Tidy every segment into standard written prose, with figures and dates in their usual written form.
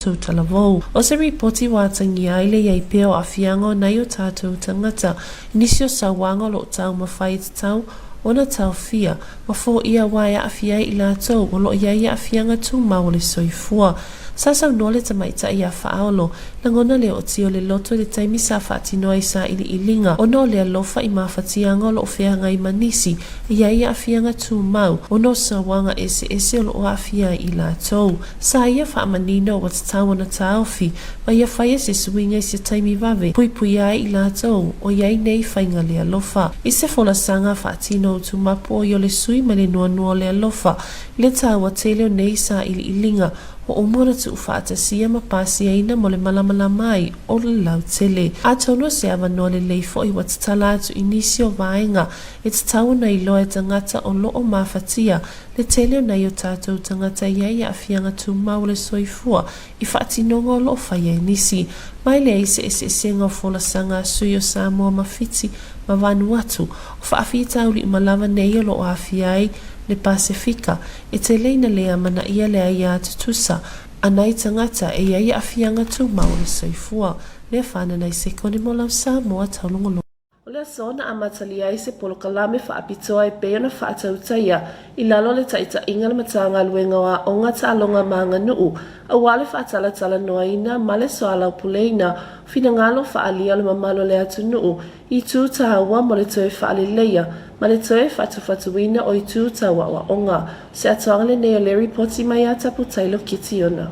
tatou talavou. O se ripoti ua atagia ai le i ai pea o aafiaga o nai o tatou tagata i nisi o sauaga o lo o taumafai e tatau ona taofia ma foia aua e aafia ai i latou o lo o i ai aafiaga tumau o le soifua. Sa saunoa le tamaitai ia Faaolo, lagona le ootia o le loto i le taimi sa faatino ai sailiiliga ona o le alofa i mafatiaga o lo o feagai ma nisi e i ai aafiaga tumau ona o sauaga eseese o lo o aafia ai i latou. Sa ia faamanino ua tatau ona taofi ma ia faia se suiga i se taimi vave puipuia ai i latou o i ai nei faiga le alofa. I se folasaga faatino utumapu o ia o le sui mai le noanoa o le alofa i le taua tele o nei sailiiliga ua uma ona tuufaatasia ma pasiaina mo le malamalama ai o le lautele. Atonu o se avanoa lelei foi ua tatala atu i nisi o vaega e tatau ona iloa e tagata o lo o mafatia le tele o nai o tatou tagata i ai aafiaga tumau o le soifua i faatinoga o lo o faia e nisi. Mai leai se eseesega o folasaga a sui o Samoa ma Fiti ma Vanuatu, o faafitauli uma lava nei o lo o aafia ai le Pasefika, e tele ina le amanaia le aia tutusa a nai tagata e i ai aafiaga tumau o le soifua. Lea whananai sekone mo lau Samoa taulogologo. O le aso na amatalia ai se polokalame faapitoa e pei ona faatautaia i lalo o le taitaiga a le Matagaluega o Aoga, Taaloga ma Aganuu aua le faatalatalanoaina ma le soalaupuleina o finagalo faaalia o le mamalu o le atunuu i itu taua mo le toe faaleleia ma le toe fatufatuina o itu tau aoaoga. O se atoaga lenei o le ripoti mai a Taputailo Kitiona.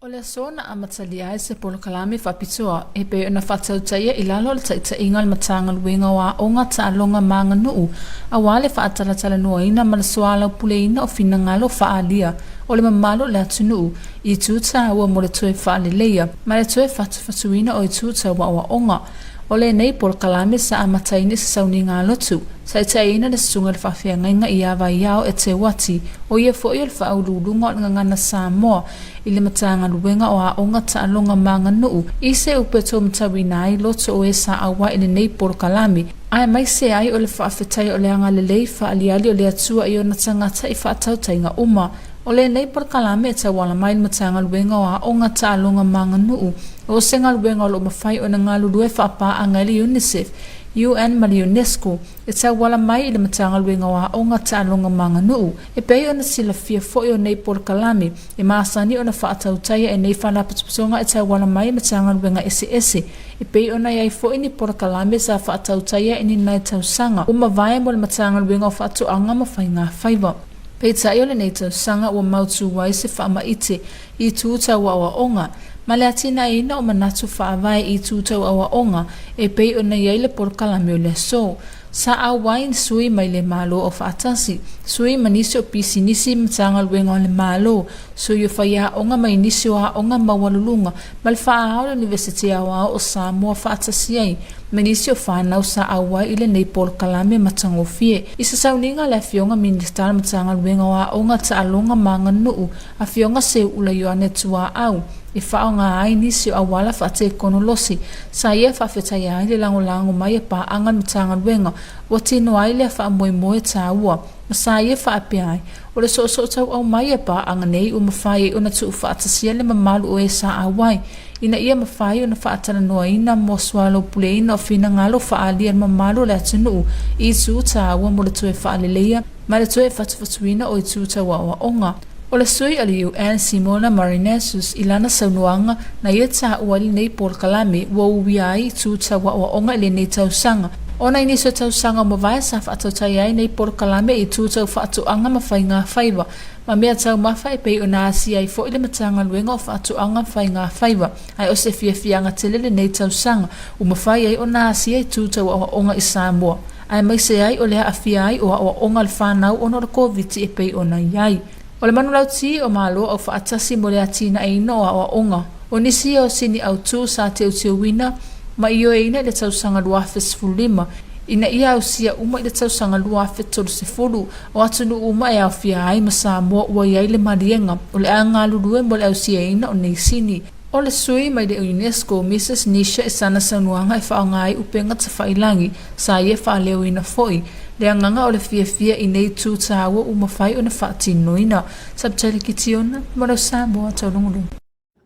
O le aso na amatalia ai se polokalame faapitoa e pei ona faatautaia i lalo o le taitaiga a le Matagaluega o Aoga, Taaloga ma Aganuu aua le faatalatalanoaina ma le soalaupuleina o finagalo faaalia o le mamalu o le atunuu i itu taua mo le toe faaleleia ma le toe fatufatuina o itu tau aoaoga. O lenei polokalame sa amataina i se sauniga lotu, taitaiina le susuga i le faafeagaiga ia Vaiao Eteuati, o ia foi o le faauluuluga o le Gagana Samoa i le Matagaluega o Aoga Taaloga ma Aganuu, i se upu e taumatauina ai loto o e sa auai i lenei polokalame, aemaise ai o le faafetai o le agalelei faaliali o le Atua i ona tagata i faatautaiga uma. O lenei polokalame e tauala mai i le Matagaluega o Aoga, Taaloga ma Aganuu, o se galuega o lo o mafai ona galulue faapaaga i le UNICEF, UN ma le UNESCO, e tauala mai i le Matagaluega o Aoga, Taaloga ma Aganuu. E pei ona silafia foi o nei polokalame, e masani ona faatautaia e nei faalapotopotoga e tauala mai i Matagaluega eseese, e pei ona i ai foi ni polokalame sa faatautaia i ni nai tausaga ua mavae mo le Matagaluega o Faatoaga ma Faigafaiva. Peitai o lenei tausaga ua mautū ai se faamaite i itu tau aoaoga ma le atinaeina o manatu faavae i itu tau aoaoga e pei ona i ai le polokalame o le aso. Sa auai ni sui mai le Malo o Faatasi, sui ma nisi o pisinisi Matagaluega o le Malo, sui o faiaoga mai nisi o aoga maualuluga ma le faaao o le Iunivesite Aoao o Samoa faatasi ai ma nisi o fanau sa auai i lenei polokalame matagofie. I se sauniga a le Afioga Minista o le Matagaluega o Aoga, Taaloga ma Aganuu, Afioga Seuula Ioane Tuaau, e faaaoga ai nisi o auala faatekonolosi sa ia faafetaia ai le lagolago mai a paaga le Matagaluega ua tino ai lea faamoemoe taua ma sa ia faapea ai o le soosoo tauau mai a paaga nei ua mafai ai ona tuufaatasia le mamalu o e sa auai ina ia mafai ona faatalanoaina mo soalaupuleina o finagalo faaalia le mamalu o le atunuu i itu taua mo le toe faaleleia ma le toe fatufatuina o itu tau aoaoga. O le sui a le UN Simona Marinesus i lana saunoaga na ia taua ai lenei polokalame ua uia ai itu tau aoaoga i lenei tausaga ona i nisi o tausaga ua mavae sa faatautai ai nei polokalame i itu tau faatoaga ma faigafaiva ma mea taumafa e pei ona asia ai foi le Matagaluega o Faatoaga ma Faigafaiva, ae o se fiafiaga tele lenei tausaga ua mafai ai ona asia itu tau aoaoga i Samoa, aemaise ai o le aafia ai o aoaoga a le fanau ona o le Koviti e pei ona i ai. O le manulauti o Malo Aufaatasi mo le atinaeina o aoaoga, o nisi ia o sini autū sa teuteuina ma ioeina i le tausaga 2015 ina ia ausia uma i le tausaga 2030 O atunuu uma e aofia ai ma Samoa ua i ai le maliega o le a galulue mo le ausiaina o nei sini. O le sui mai le UNESCO, Misus Nisha i sana saunoaga e faaaoga ai upega tafailagi, sa ia faaleoina foi le agaga o le fiafia i nei itu taua ua mafai ona faatinoina. Sapitele Kitiona, mo lau Samoa Taulogologo.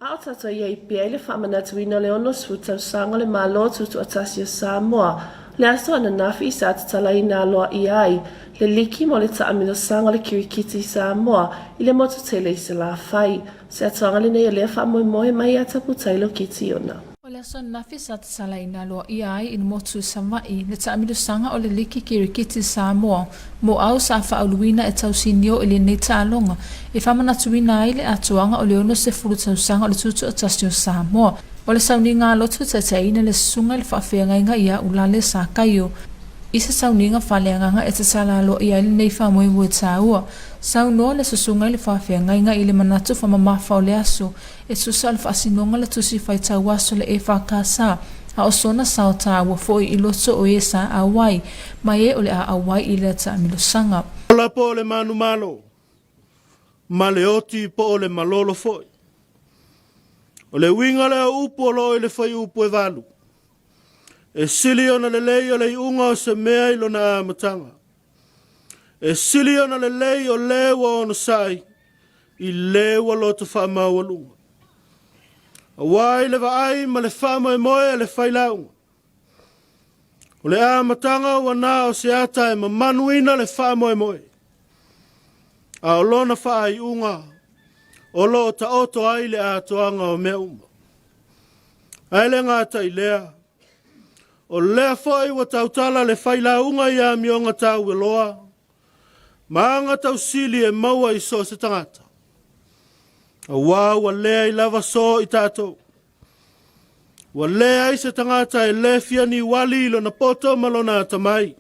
A o tatou i ai pea i le faamanatuina o le 60 tausaga o le Malo Tutoatasi o Samoa, o le aso ananafi sa tatalaina aloaia ai le liki mo le taamilosaga o le kirikiti i Samoa i le motu tele i Salafai. O se atoaga lenei o lea faamoemoe mai ia Taputailo Kitiona. O le aso ananafi sa tatalaina aloaia ai i le motu i Savaii le taamilosaga o le liki kirikiti i Samoa mo au sa faauluina e tausinio i lenei taaloga e faamanatuina ai le atoaga o le 60 tausaga o le Tutoatasi o Samoa. O le sauniga a lotu e taitaiina le susuga i le faafeagaiga ia Ulale Sakaio i se sauniga faaleagaga e tatala aloaia ai lenei faamoemoe taua. Saunoa le susuga i le faafeagaiga i le manatu faamamafa o le aso e tusa o le faasinoga le tusi faitau aso le EFKS, a o sona sao taua foi i loto o e sa auai ma e o le a auai i lea taamilosaga. Ola po o le manumalo, ma le oti po o le malolo foi. O le uiga lea o upu o lo o i le fuaiupu e 8, e sili ona lelei o le iuga o se mea i lona amataga. E sili ona lelei o le ua onosai i le ua loto faamaualuga. Aua i le vaai ma le faamoemoe a le failauga, o le amataga ua na o se ata e mamanuina le faamoemoe, a o lona faaiuga o lo o taoto ai le atoaga o mea uma. Ae le gata i lea, o lea foi ua tautala le failauga i amioga taualoa ma aga tausili e maua i so o se tagata, aua ua leai lava so i tatou. Ua leai se tagata e le fia niuali i lona poto ma lona atamai.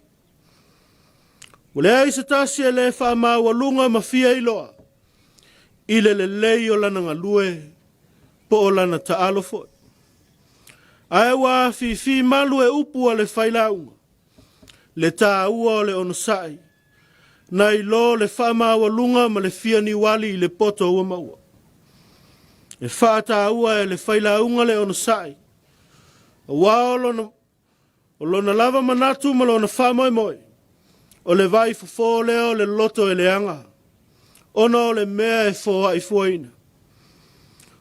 Ua leai se tasi e le faamaualuga ma fia iloa i le lelei o lana galue po o lana taalo foi. Ae ua afifi malu e upu a le failauga le taua o le onosai, nai lo le faamaualuga ma le fia niuali i le poto ua maua. E faataua e le failauga le onosai, aua o lona, o lona lava manatu ma lona faamoemoe, o le vai fofo lea o le loto e leaga, ona o le mea e foai fuaina.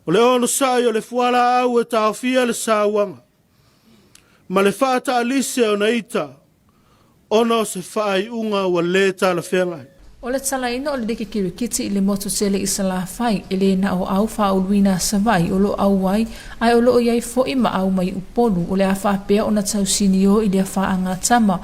O le onosai o le fualaau e taofia le sauaga, ma le faataalise ona ita ona o se faaiuga ua lē talafeagai. O le talaina o le liki kirikiti i le motu tele i Salafai, e le na o au faauluina a Savaii o lo o auai, ae o lo o i ai foi ma au mai Upolu o le a faapea ona tausinio i lea faagatama.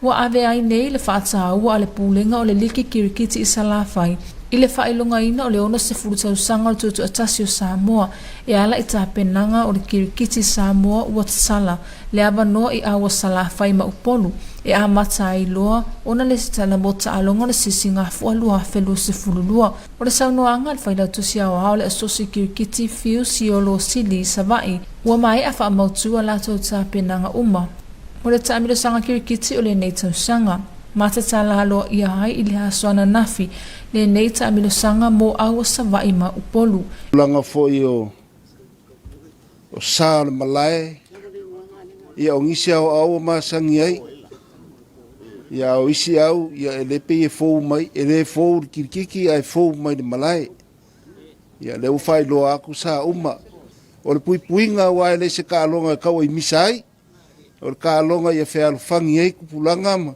Ua ave ai nei le faataua a le Pulega o le Liki Kirikiti i Salafai i le faailogaina o le 60 tausaga o le Tutoatasi o Samoa e ala i tapenaga o le Kirikiti Samoa ua tatala le avanoa i Aua Salafai ma Upolu e amata ai loa ona lesitala mo taaloga o le Sisigafua 2022. O le saunoaga a le Failautusi Aoao o le Asosi Kirikiti Fiu Siolo Sili i Savaii, ua maea faamautu a latou tapenaga uma. Mo le taamilosaga kirikiti o lenei tausaga, ma tatala aloaia ai i le aso ananafi lenei taamilosaga mo Aua Savaii ma Upolu. Tulaga foi o sa o le malae, ia o nisi aoao ua masani ai, ia a o isi au, ia e le pei e fou mai, e le fou i le kirikiki ae fou mai i le malae. Ia lea ua faailoa atu sa uma. O le puipuiga aua e le se taaloga e tau aimisa ai. O le taaloga ia fealofani ai tupulaga ma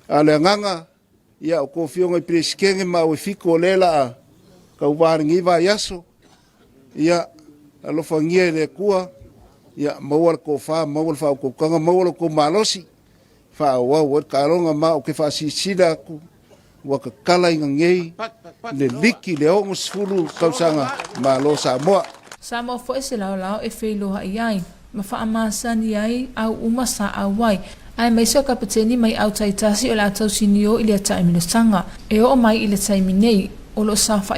a o le agaga ia o tou afioga i Peresetene ma au e fitu o lea la a tauva lenei vaiaso ia alofagia e le Atua ia maua le tofa maua le faautautaga maua lo outou malosi faaauau ai le taaloga ma ou te faasilasila atu ua tatala ina nei le liki le 60 tausaga Malo Samoa. Samoa foi se laolao e feiloai ai ma faamasani ai au uma sa auai, aemaise o kapeteni mai au taitasi o le a tausinio i lea taimilosaga. E oo mai i le taimi nei, o lo o saofai.